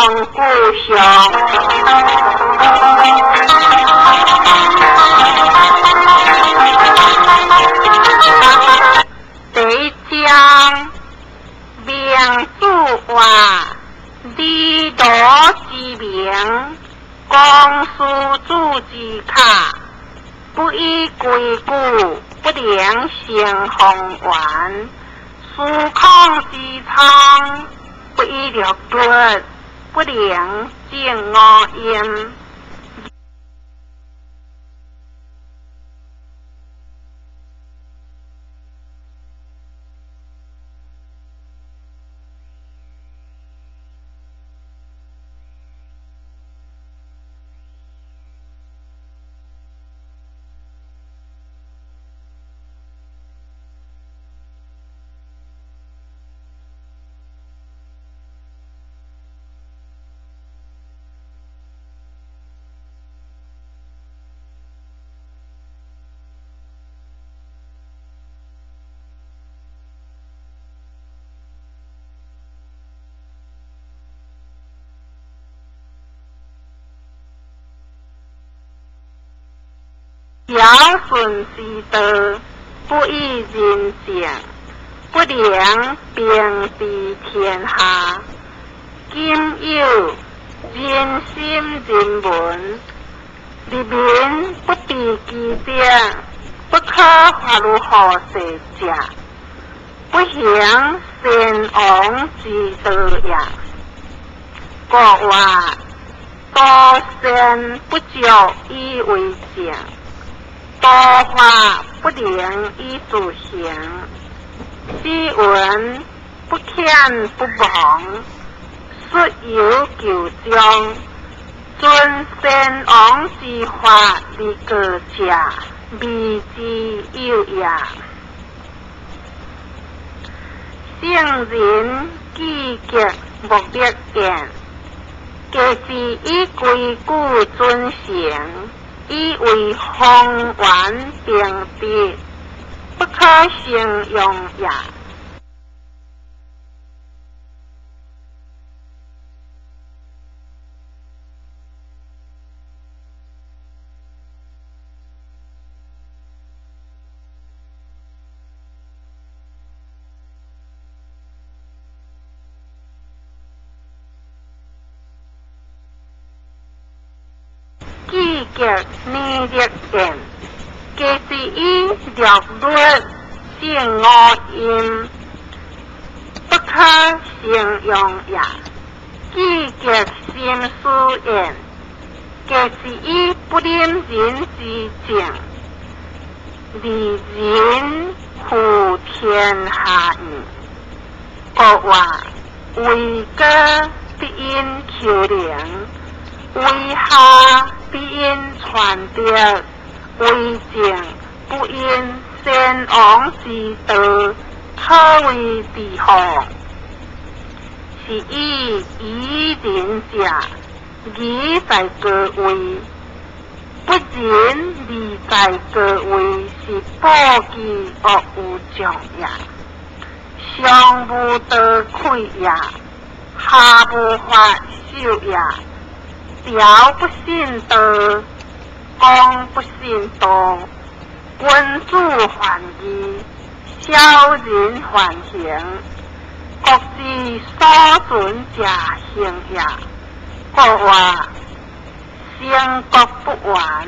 故鄉。第一章，明主話，禮羅之名，公司主之卡，不以規矩，不能成方圓；司空之倉，不以六律，不能正五音。堯舜之道，不以仁政，不能平治天下。今有仁心仁民，立民不治其德，不可發如後世者，不行先王之道也。國話多善不足以為政，多法不能以自行。斯文不遣不亡，實有求終。遵先王之法而過者，未之有也。聖人既極目力焉，皆是以規矩準繩，以為方圓平直，不可成用也。既極年力焉，皆是以六律正五音，不可成用也。既極心思焉，皆是以不忍人之政，而人負天下矣。國話為國必因求靈，為下必因傳德，為政不因先王之道，可謂治乎？是以愚人者，義在高位；不仁而在高位，是報其惡有眾也。上無道愧也，下無法守也。條不信道，公不信道，君子犯義，小人犯行。國之所存者行也。國話成國不完。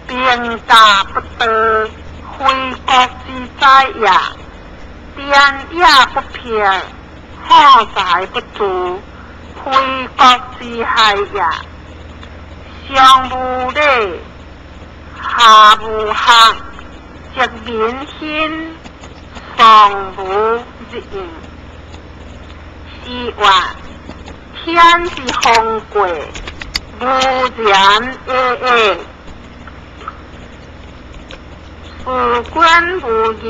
兵家不得，非國之災也；田野不平，火災不住，非國之害也。上無禮，下無學，則民興，喪無日應。是話，天之風過，無言下下。事君無義，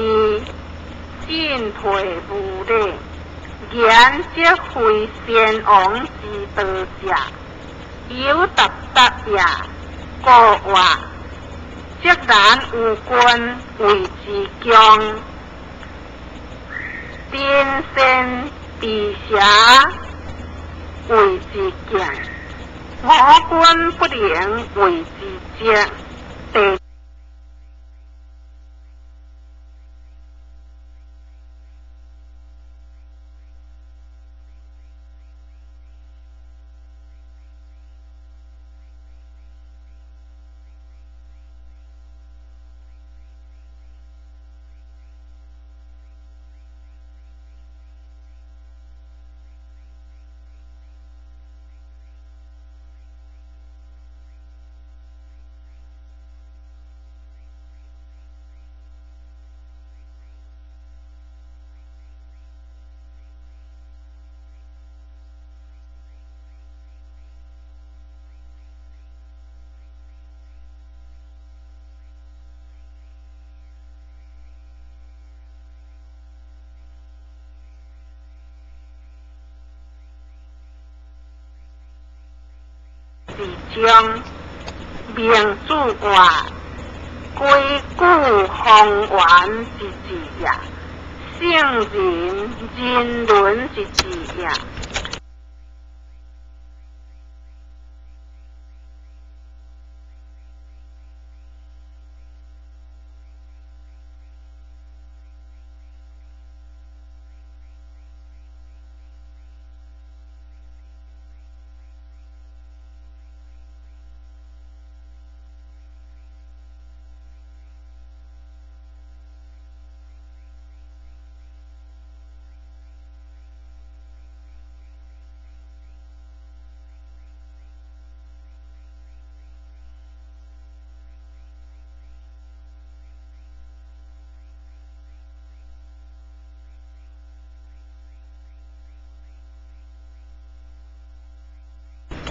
進退無禮，言則非先王之道者，有達達也。故曰：則然有君謂之恭，人善地邪謂之敬，我君不能謂之節。第二章，明主曰：規矩方圓之治也，聖人人倫之治也。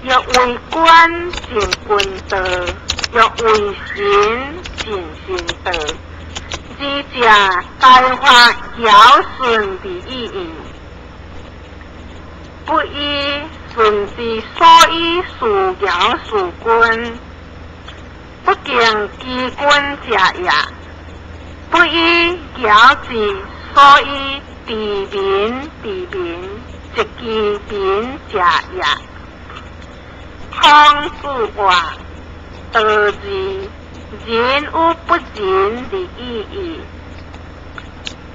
欲為官盡君道，欲為臣盡臣道。二者皆發堯舜之意義，不以舜之所以事堯事君，不敬其君者也；不以堯之所以治民治民，則其民者也。孔子曰：道義，仁與不仁之意義。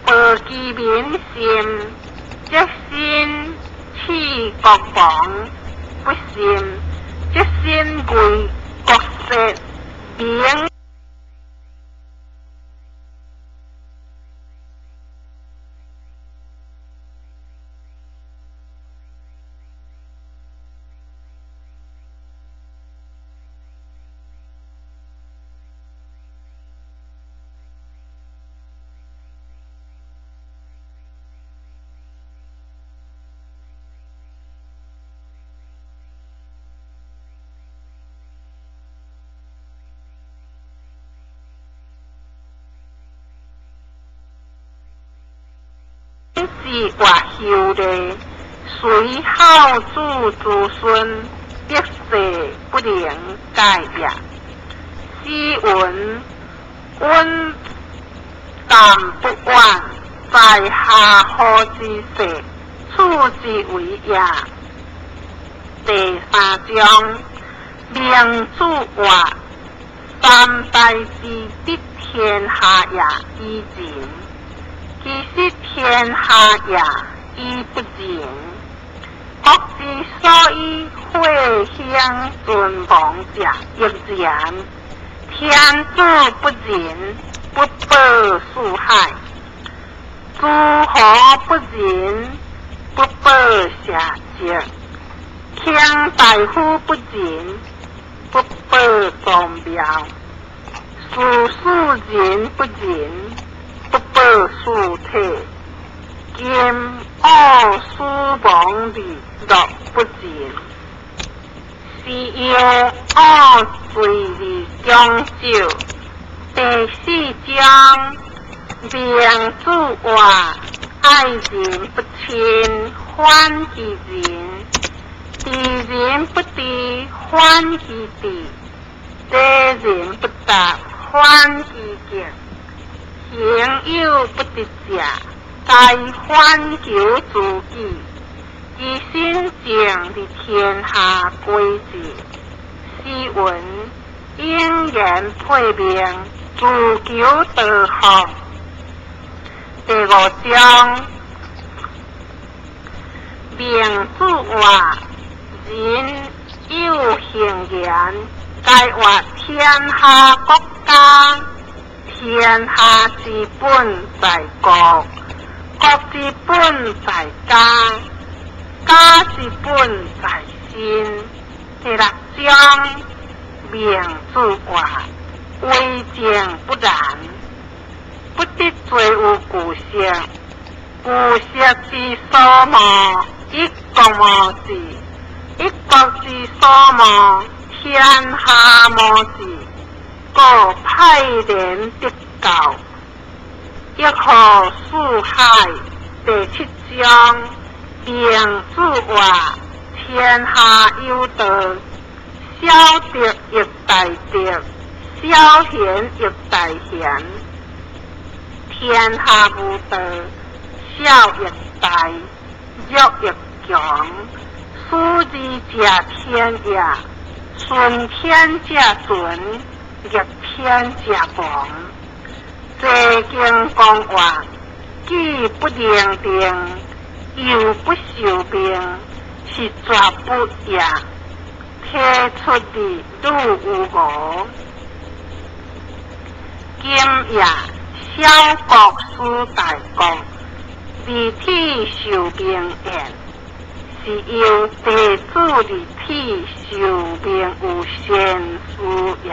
報其民心，則身處國亡；不信，則身危國失。民之活休禮，隨孝子子孫，百世不能改也。詩云：穩淡不遠，在下何之世，處之為也。第三章，明主曰：三代之得天下也，以仁；其失天下也，以不仁。國之所以會興存亡者，亦然。天子不仁，不保四海；諸侯不仁，不保社稷；卿大夫不仁，不保宗廟；士庶人不仁，不保四體。今王惡死亡而樂不盡，是由惡罪而強少。第四章，孟子話：愛人不親，反其仁；知人不知，反其智；禮人不答，反其敬。行有不得者，該反求諸己。其身正而天下歸治。詩云：永言配命，自求多福。第五章，孟子話：人有行言，該話天下國家。天下之本在國，國之本在家，家之本在身。第六章，孟子話：為政不仁，不得罪有舊識，舊識之所慕，一國無治；一國之所無，天下無治。故派人得教，一河四海。第七章，孟子話：天下有道，小德亦大德，小賢亦大賢。天下無道，小亦大，弱亦強。斯二者天也，順天者存，逆天者亡。齊景公話：己不能定，猶不受命，是絕不也。提出的愈有無。今也，小國使大國，而體受命焉，是由弟子而體受命有先師也。